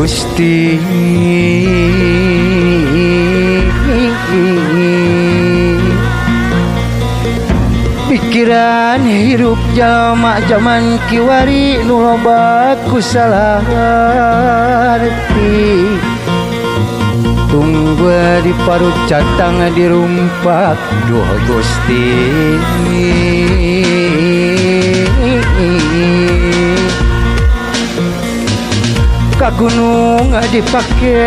Gusti pikiran hirup jalma jaman kiwari nu loba ku salah arti tunggu di parut catang dirumpak duh Gusti ka gunung dipake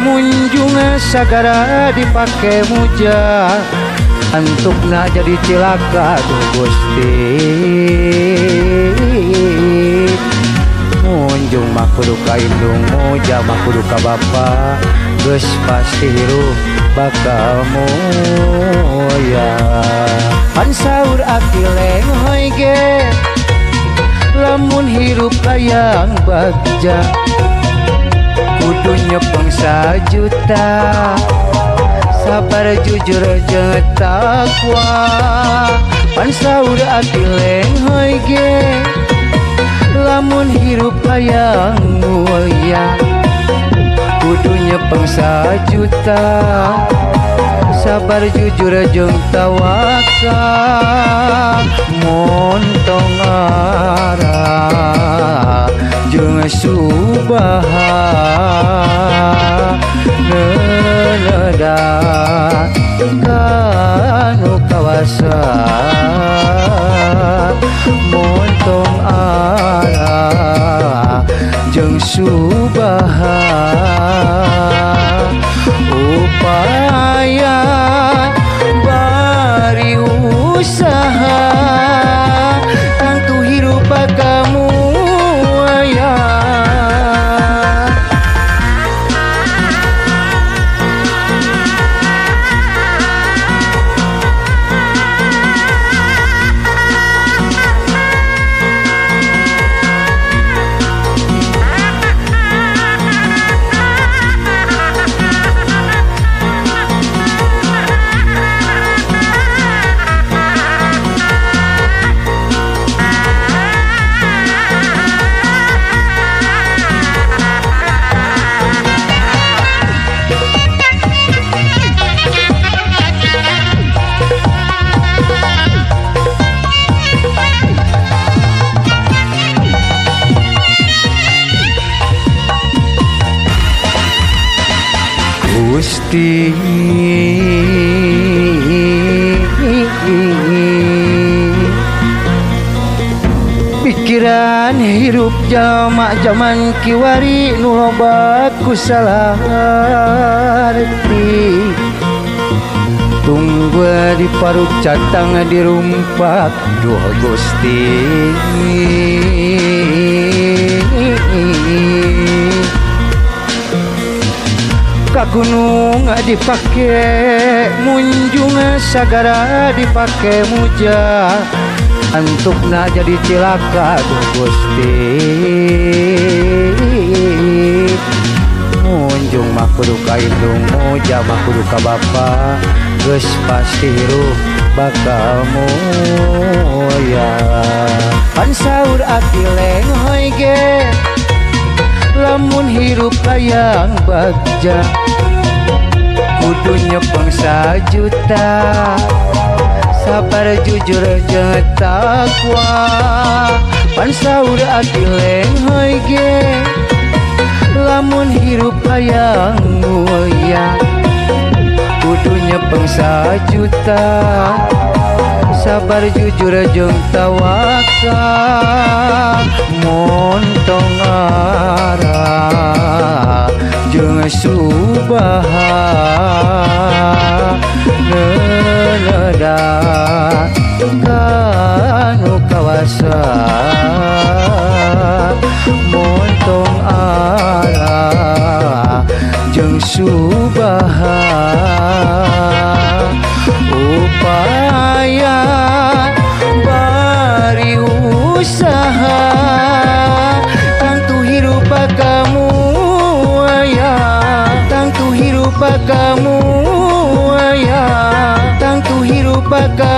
munjung sagara dipake muja antukna jadi cilaka duh Gusti munjung mah kudu ka indung muja mah kudu ka bapa geus pasti hirup bakal moya pan saur aki lenghoy ge lamun hirup hayang bagja kudu nyepeng sajuta sabar jujur jeung takwa pan saur aki lenghoy ge lamun hirup hayang mulia kudu nyepeng sajuta sabar jujur jeung tawakal montong arah jeung subaha neneda kanu kawasa montong arah jeung subaha upaya bari usaha tangtu hirup kamu aya. Gusti pikiran hirup jalma jaman kiwari nu loba ku salah arti tunggu di parut catang dirumpak duh Gusti ka gunung dipake munjung sagara dipake muja antukna jadi cilaka duh Gusti munjung mah kudu ka indung muja mah kudu ka bapa geus pasti hirup bakal moya pan saur aki lenghoy ge lamun hirup hayang bagja kudu nyepeng sajuta sabar jujur jeung takwa pan saur aki lenghoy ge lamun hirup hayang mulia kudu nyepeng sajuta Sabar jujur jeung tawakal montong arah jeung subaha neuleuda kanu kawasa montong arah jeung subaha upaya bari usaha tangtu hirup kamu aya tangtu hirup kamu aya tangtu hirup kamu.